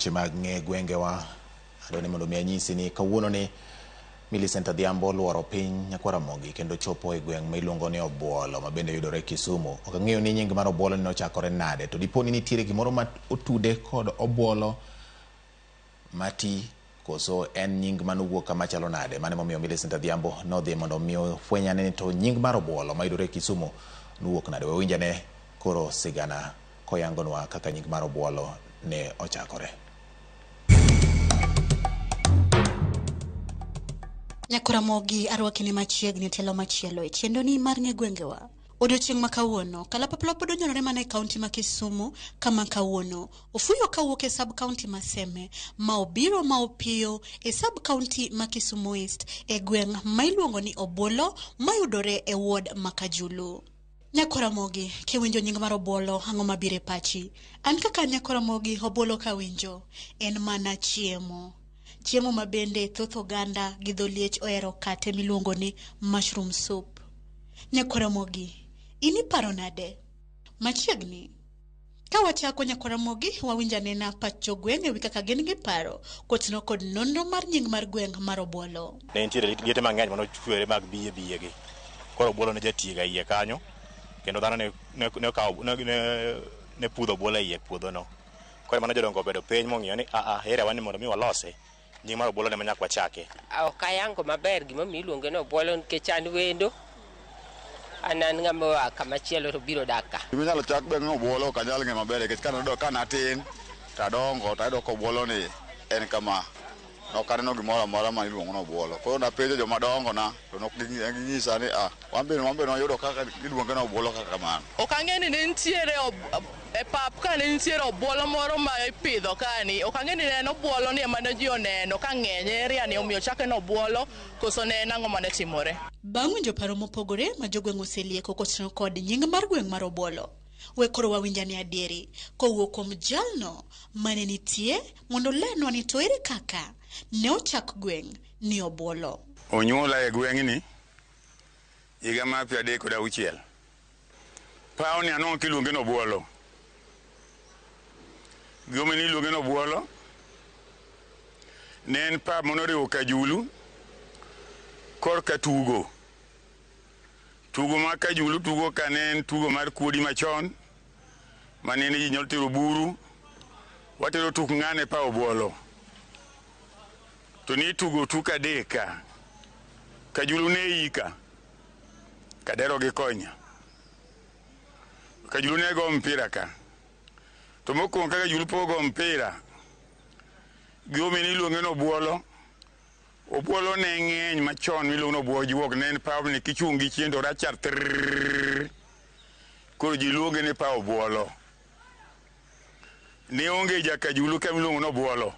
weche mag ng'e gwengewa. Adwa ni mondo mi anyisi ni kawuono ni Millicent Adhiambo oluoro piny Nyakwar Ramogi kendo chopo e gweng' ma iluongo ni Obuolo ma bende yudore Kisumu. Ok ang'eyo ni nying mar Obuolo ni nochakore nade, to dipo ni nitiere gimoro ma otude kod Obuolo mati koso en nying manowuok kama chalo nade. Mano emomiyo Millicent Adhiambo nodhi mondo mi ofweny ane ni to nying mar Obuolo mayudore Kisumu nowuok nade. Wawinj ane koro sigana koyangonwa kaka nying mar Obuolo ne ochakore. Nyakoramogi arwakini machiegni tielo machielo e chenroni mar ng'e gwengewa. Odiochieng' ma kawuono, kalapapla pod onyorore mana e kaunti ma Kisumu kama kawuono ofuyo kawuok e sub kaunti ma Seme ma obiro ma opiyo e sub kaunti ma Kisumu East e gweng' ma iluongo ni Obuolo mayudore e ward ma Kajulu. Nyakoramogi, kiwinjo nying mar Obuolo ang'o mabiro e pachi? An kaka Nyakoramogi, Obuolo kawinjo en mana chiemo. Chiemo ma bende thoth oganda gi dholiech ohero kate miluongo ni mushroom soup. Nyakoramogi, in iparo nade? Machiegni. Ka wachako Nyakoramogi, wawinj anena pach jogweng' ewi kaka gin gi paro kotenore kod nonro mar nying mar gweng' mar Obuolo. Ne nitiere liete mang'eny mane ochwere mag biye biye gi. Koro obuolo ne jatiega iye kanyo kendo dhano ne ne ne okawo ne, ne, ne pudho obuolo e iye puodho no. Koro mano jodongo obedo piny mong'iyo ni a a ere wani mondo mi walose nying mar obuolo ne manyaka wachake. Ok ayango maber gimomiyo iluonge ni obuolo nikech an wendo. An an ng'ama oa kama chielo to biro dak ka. Gima inyalo chak be ni obuolo ok anyal ng'eyo maber nikech kane ayudo ka natin to adongo to ayudo ka obuolo ni en kama. Ok aneno gimoro amora ma iluongo ni obuolo. Koro napenjo joma dongo na to nok ginyisa ni ah, wan be wan be nwayudo kaka iluonge ni obuolo kaka kamano. Ok ang'e ni ne nitiere e pap ka ne nitiere obuolo moro ma ipidho kani. Ok ang'e ni ne en obuolo ni ema ne ji oneno ka ng'eny e area ni omiyo ochake ni obuolo koso ne en ang'o mane timore. Bang' winjo paro mopogore ma jogweng' oselieko kotenore kod nying mar gweng' mar Obuolo, we koro wawinj ane adieri kowuok kuom jalno mane nitie mondo olernwa ni to ere kaka ne ochak gweng' ni Obuolo. Onyuola e gweng'ni higa mar 36. Pawni anwang'o kiluonge ni Obuolo. Gimomiyo niluonge ni Obuolo, ne en pap manoriwo Kajulu korka tugo. Tugo ma Kajulu tugo ka ne en tugo mar kuodi machon manene ji nyalo tero buru, watero tuk ng'ane pa Obuolo. To nitugo tuk adek ka. Kajulu ne ika, Kadero gi Konya. Kajulu ne go mpira ka. To mokwongo ka Kajulu pok ogo mpira, gimomiyo niluonge ni Obuolo, Obuolo ne ng'eny machon miluongo ni obuo juok, ne en pawni kichung' gi chien to rachar trrrr. Koro ji luonge ni paw obuolo. Ne onge jakajulu ka miluongo ni Obuolo.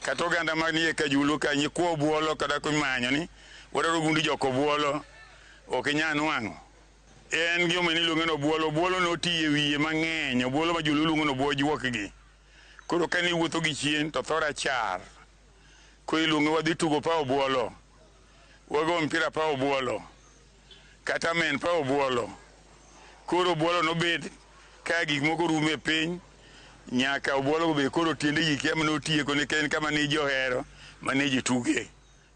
Kata oganda manie Kajulu ka nyikwa Obuolo kata kimanyo ni wadwaro gundi jok Obuolo ok inyal nwang'o. En gimomiyo niluonge ni Obuolo. Obuolo noti e wiye mang'eny. Obuolo ma joluo luongo ni obuo juok gi. Koro kane iwuotho gi chien to tho rachar. Koro iluonge wadhi tugo pa Obuolo. Wago mpira pa Obuolo. Kata men pa Obuolo. Koro Obuolo nobed ka gik moko rumo e piny nyaka Obuolo be koro tiende ji kia mane otieko nikech en kama ne ji ohero mane ji tuge.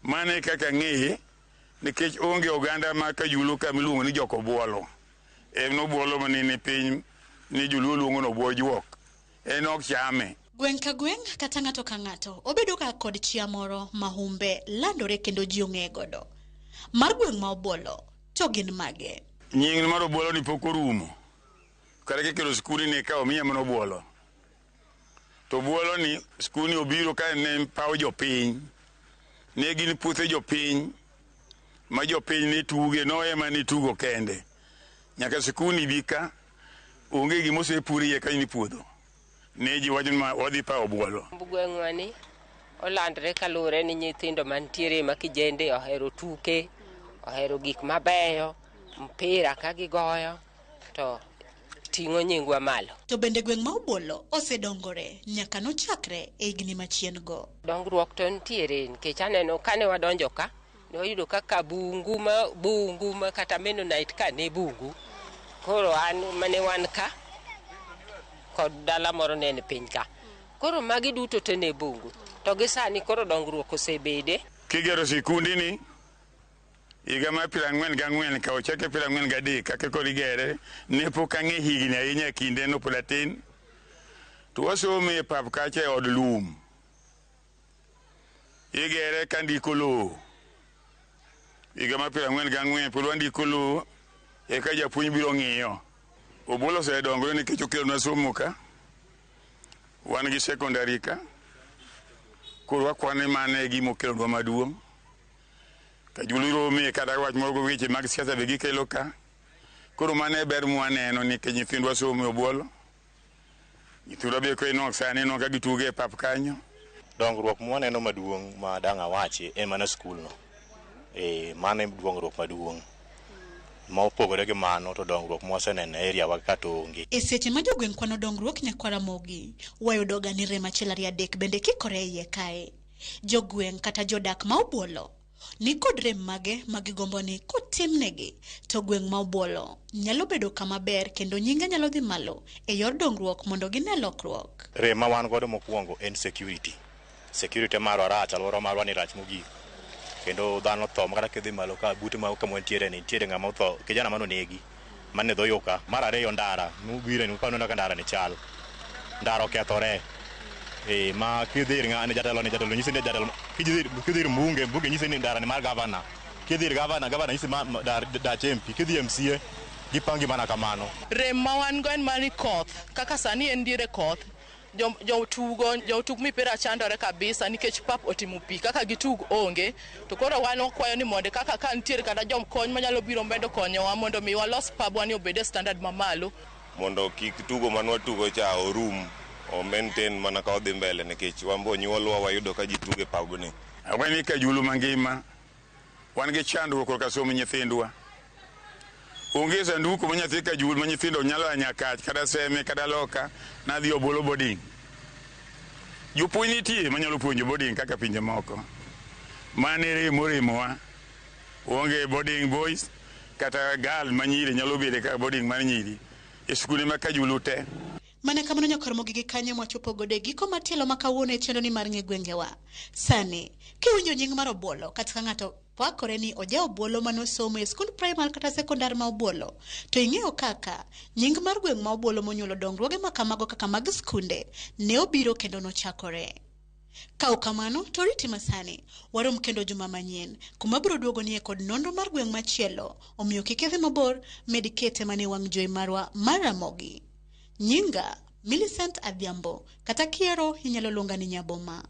Mano e kaka ang'eye nikech onge oganda ma Kajulu ka miluongo ni jok Obuolo. En obuolo manene piny ni joluo luongo ni obuo juok. En ok chame. Gweng' ka gweng' kata ng'ato ka ng'ato obedo ga kod chia moro ma humbe landore kendo ji ong'eye godo. Mar gweng' ma Obuolo to gin mage? Nying mar Obuolo ni pok orumo. Kata kikelo skuli ni ka omiya mana Obuolo. To Obuolo ni skuli obiro ka ne paw jopiny. Ne gin puothe jopiny ma jopiny ne tuge, no ema ne tugo kende. Nyaka sikuni bi ka, onge gima osepur iye kanyo ni puodho. Ne ji wacho ni ma wadhi pawo Obuolo. Gweng'wa ni olandre kaluwore ni nyithindo mantiere ma kijende ohero tuke, ohero gik mabeyo, mpira ka gigoyo to ting'o nyingwa malo. To bende gweng' ma Obuolo osedongore nyaka nochakre e higni machien go. Dongruok to nitiere nikech aneno kane wadonjo ka ne wayudo kaka bungu ma bungu ma kata Mennonite ka ne bungu. Koro an mane wan ka kod dala moro ne ni piny ka. Koro magi duto te ne bungu. To gi sani koro dongruok osebede. Kigero sikundi ni higa mar 44 ka ochake 43 kaka koro igere ne pok ang'e higni ahinya e kinde no pod atin. To wasomo e pap kacha e od lum. Igere ka ndiko lowo. Higa mar 44 pod wandiko lowo eka japuonj biro ng'iyo. Obuolo osedongore nikech okelonwa somo ka. Wan gi secondary ka. Koro wakwane mano e gima okelonwa maduong'. Kajulu rome kata wach moro weche mag siasa be gikelo ka. Koro mano e ber mwaneno nikech nyithindwa somo e Obuolo. Nyithindwa be ka sani inwang'o ka gitugo e pap kanyo. Dongruok mwaneno maduong' ma dang' awachi en mana skul no. Mano e dongruok maduong'. Ma opogore gi mano to dongruok mwaseneno e area wa ka to onge. E seche ma jogweng' kwano dongruok nyakwar Ramogi, wayudoga ni rem achiel ariyo adek bende kikore iye kae. Jogweng' kata jodak ma Obuolo ni kod rem mage ma gigombo ni kotimnegi to gweng' ma Obuolo nyalo bedo kama ber kendo nyinge nyalo dhi malo e yor dongruok mondo gine lokruok. Rem ma wan godo mokwongo en security. Security marwa rach, alwora marwa ni rach mogik. Kendo dhano tho makata kidhi malo ka bute ma kama wantiere ni nitiere ng'ama otho, kijana mane onegi mane dho yo ka. Mar ariyo ndara, mubire ni ka ndara ni chal. Ndara okethore. Ma kidhi ir ng'ane jatelo ni jatelo nyisi ni jatelo kidhi ir mbunge, mbunge nyisi ni ndara ni mar gavana. Kidhi ir gavana, gavana nyisi ma dach MP. Kidhi MCA, gipangi mana kamano. Rem ma wan go en mar ni koth, kaka sani en diere koth, jotug mipira chandore kabisa nikech pap otimo pi kaka gitug onge. To koro wan wakwayo ni mondo kaka ka nitiere kata jokony manyalo biro medo konyowa mondo mi walos pabwa ni obed e standard mamalo. Mondo kik tugo manwatugo cha orum, o maintain mana ka odhi mbele nikech wan be onyuolwa wayudo ka ji tugo e pabni. Aweni Kajulu mangima wan gi chandruok korka somo nyithindwa. Onge sanduku ma nyathi Kajulu ma nyithindo nyalo a Nyakach kata Seme kata Loka nadhi Obuolo boarding. Jopuonj nitie manyalo puonjo boarding kaka pinje moko. Mano e rem moremowa. Onge boarding boys kata girl ma nyiri nyalo bedo kaka boarding mar nyiri e skunde ma Kajulu te. Mana kamano nyakwar Ramogi gi kanyo mwachopo godo e giko mar tielo ma kawuono e chenro ni mar ng'e gwengewa. Sani, kiwinjo nying mar Obuolo kata ka ng'ato pakore ni oja Obuolo manosomo e skund primar kata sekondar ma Obuolo, to ing'eyo kaka nying mar gweng' ma Obuolo monyuolo dongruoge ma kamago kaka mag skunde ne obiro kendo nochakore. Ka ok kamano to riti masani, warom kendo juma manyien, kuma biro duogo nie kod nonro mar gweng' machielo, omiyo kik idhi mabor, med kete mane wang' jowi marwa mar Ramogi. Nyinga Millicent Adhiambo, kata kiero inyalo luonga ni Nyaboma.